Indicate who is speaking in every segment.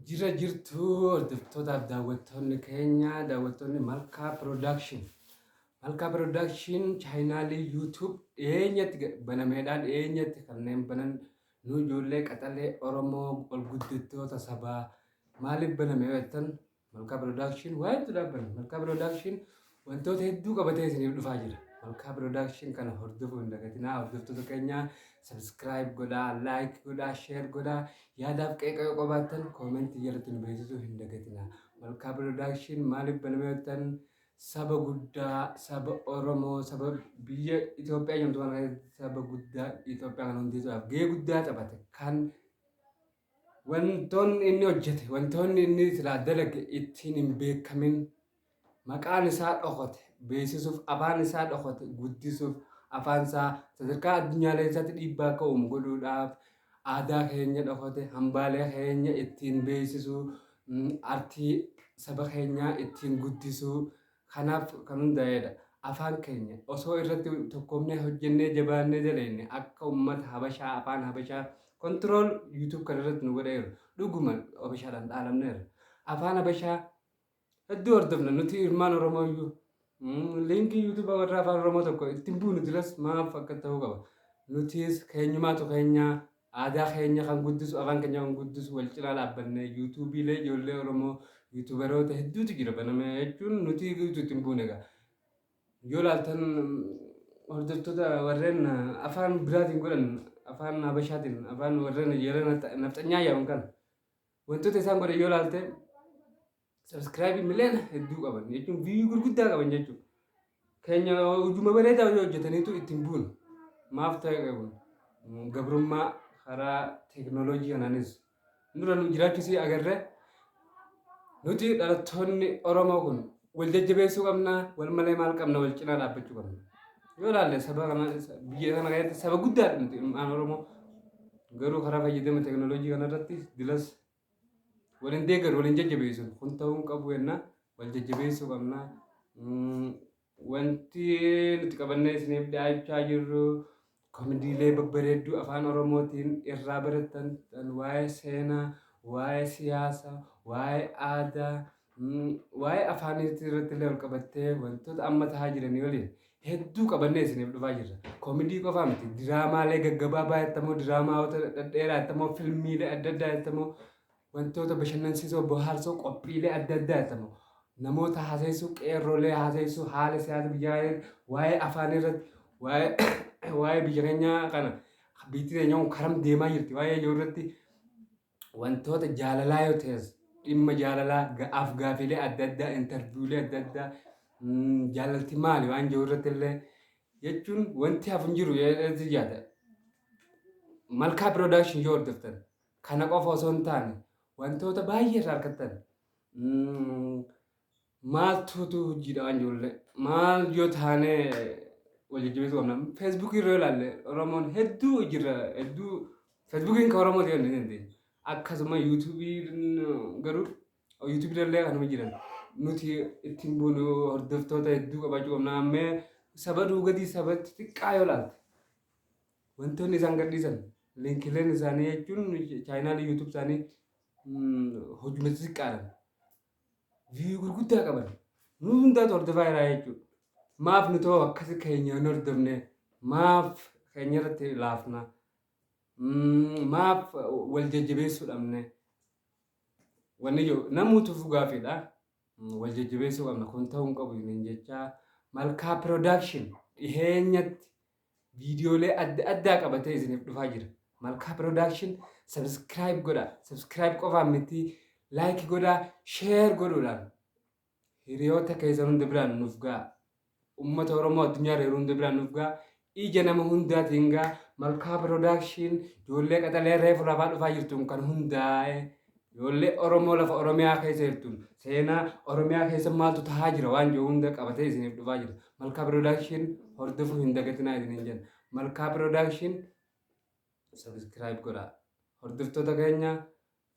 Speaker 1: Jira jirtu hordoftootaaf daawwattoonni keenya, daawwattoonni Malkaa Production. Malkaa Production chaayinaalii YouTube dhiyeenyatti banameedha. Dhiyeenyatti kanneen banan nu ijoollee qaxalee Oromoo ol guddattoota sabaa maaliif baname yoo jettan, Malkaa Production waa hedduudhaaf baname. Malkaa Production wantoota hedduu qabatee isiniif dhufaa jira. Malkaa Production kana hordofuu hin dagatinaa. Hordoftoota keenya subscribe godhaa, like godhaa, share godhaa. Yaadaaf qeeqa yoo qabaattan koomentii jalatti nu beeksisuu hin dagatinaa. Malkaa Production maaliif baname yoo jettan, saba guddaa, saba Oromoo, saba biyya Itoophiyaa jedhamtu kana keessatti saba guddaa Itoophiyaa kana hundeessuudhaaf gahee guddaa taphate, kan wantoonni inni hojjete, wantoonni inni silaa dalage ittiin hin beekamin, maqaan isaa dhokote beeksisuuf, afaan isaa dhokote guddisuuf, afaan isaa sadarkaa addunyaalee isaatti dhiibbaa akka uumu godhuudhaaf, aadaa keenya dhokote, hambaalee keenya ittiin beeksisuu, artii saba keenyaa ittiin guddisuu kanaaf kan hundaa'edha. Afaan keenya osoo irratti tokkoomnee hojjennee jabaannee daleenne, akka uummata Habashaa afaan Habashaa control YouTube kana irratti nu godheeru. Dhuguma Habashaadhaan dhaalamneerra. Afaan Habashaa hedduu hordofna nuti ilmaan Oromoo iyyuu. Liinkii YouTube warra afaan Oromoo tokko ittiin buunu diras maaf akka ta'uu qaba. Nutis keenyumaatu keenya, aadaa keenya kan guddisu, afaan keenya kan guddisu wal cinaa dhaabbannee yuutuubiilee ijoollee Oromoo yuutuubaroota hedduutu jira baname jechuun nuti ittiin buune egaa. Yoo ilaaltan hordoftoota warreen afaan biraatiin godhan, afaan Habashaatiin, afaan warreen yeroo nafxanyaa jedhaman kana, wantoota isaan godhan yoo ilaalte subscribe miliyoona hedduu qaban jechuun view gurguddaa qaban jechuudha. Keenya hojuma bareedaa hojii hojjetaniitu ittiin buunu. Maaf ta'e qabu? Gabrummaa karaa teekinooloojii kanaanis nurra nu jiraachisii agarre. Nuti dhalattoonni Oromoo kun wal jajjabeessuu qabna, wal malee maal qabna, wal cinaa dhaabbachuu qabna. Yoo ilaalle saba kana, biyya kana keessatti saba guddaadha nuti ilmaan Oromoo. Garuu karaa fayyadama teekinooloojii kanarratti dilas wal hin deeggaru, wal hin jajjabeessu. Kun ta'uu hin qabu jenna. Wal jajjabeessuu qabna. Wanti nuti qabannee isiniif dhiyaachaa jirru komediilee babbareedduu afaan Oromootiin irraa barattan, kan waa'ee seenaa, waa'ee siyaasaa, waa'ee aadaa, waa'ee afaaniitii irratti illee wal qabattee wantoota amma tahaa jiranii waliin hedduu qabannee isiniif dhufaa jirra. Komedii qofaa miti, diraamaalee gaggabaabaa jettamoo, diraamaawota dhedheeraa jettamoo, filmiilee adda addaa jettamoo, wantoota bashannansiisoo, bohaarsoo, qophiilee adda addaa jettamoo, namoota haasa'isuu, qeerrolee haasa'isuu, haala siyaasa biyyaa, waa'ee afaanii irratti, waa'ee biyya keenyaa kana, biyyi keenya kun karam deemaa jirti waa'ee jiru irratti, wantoota jaalalaa yoo ta'es dhimma jaalalaa, af gaafiilee adda addaa, intarviiwulee adda addaa, jaalalti maali waan jiru irratti illee jechuun wanti hafu hin jiru jedhee yaada. Malkaa Production yoo hordoftan kana qofa osoo hin taane wantoota baay'ee irraa argattan. Maaltuutu hojiidha waan jirullee maal yoo taane wal jajjabeessuu qabna. Feesbuukii irra yoo ilaalle Oromoon hedduu jira, hedduu feesbuukiin kan Oromoo ta'uu ni dandeenya. Akkasuma yuutuubiin garuu yuutuubii illee kanuma jiran nuti ittiin buunu hordoftoota hedduu qabaachuu qabna. Ammee saba dhuugatii saba xixiqqaa yoo ilaalte wantoonni isaan gadhiisan, liinkileen isaanii jechuun chaayinaalii YouTube isaanii hojuma xixiqqaadhaan view gurguddaa qaban nu hundaatu hordofaa jiraa jechuudha. Maaf nu ta'u akkasi keenya hin hordofne? Maaf keenya irratti laafna? Maaf wal jajjabeessuu dhabne? Wanni jiru namuutu gaafiidha. Wal jajjabeessuu qabna, kun ta'uu hin qabu jenneen jecha. Malkaa Production dhiheenyatti viidiyoolee adda addaa qabatee isiniif dhufaa jira. Malkaa Production subscribe godhaa. Subscribe qofaan miti, like godhaa, share godhuudhaan hiriyoota keessan hunda biraan nuuf ga'a. Uummata Oromoo addunyaa irra jiru hunda biraan nuuf ga'a. Ija nama hundaatiin ga'a. Malkaa Production ijoollee qaxalee reefu lafaa dhufaa jirtuun kan hundaa'e, ijoollee Oromoo lafa Oromiyaa keessa jirtuun, seenaa Oromiyaa keessa maaltu tahaa jira waan jiru hunda qabatee isiniif dhufaa jira. Malkaa Production hordofuu hin dagatinaa isiniin jenna. Malkaa Production subscribe godhaa. Hordoftoota keenya,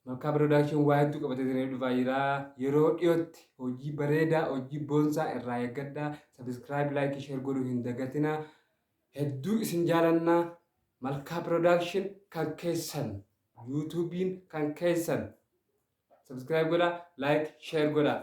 Speaker 1: Malkaa Production waa hedduu qabatee isiniif dhufaa jira. Yeroo dhiyootti hojii bareedaa, hojii boonsaa irraa eeggadhaa. Subscribe, like, share godhuu hin dagatinaa. Hedduu isin jaalannaa. Malkaa Production kan keessan. YouTube'n kan keessan. Subscribe godhaa, like, share godhaa.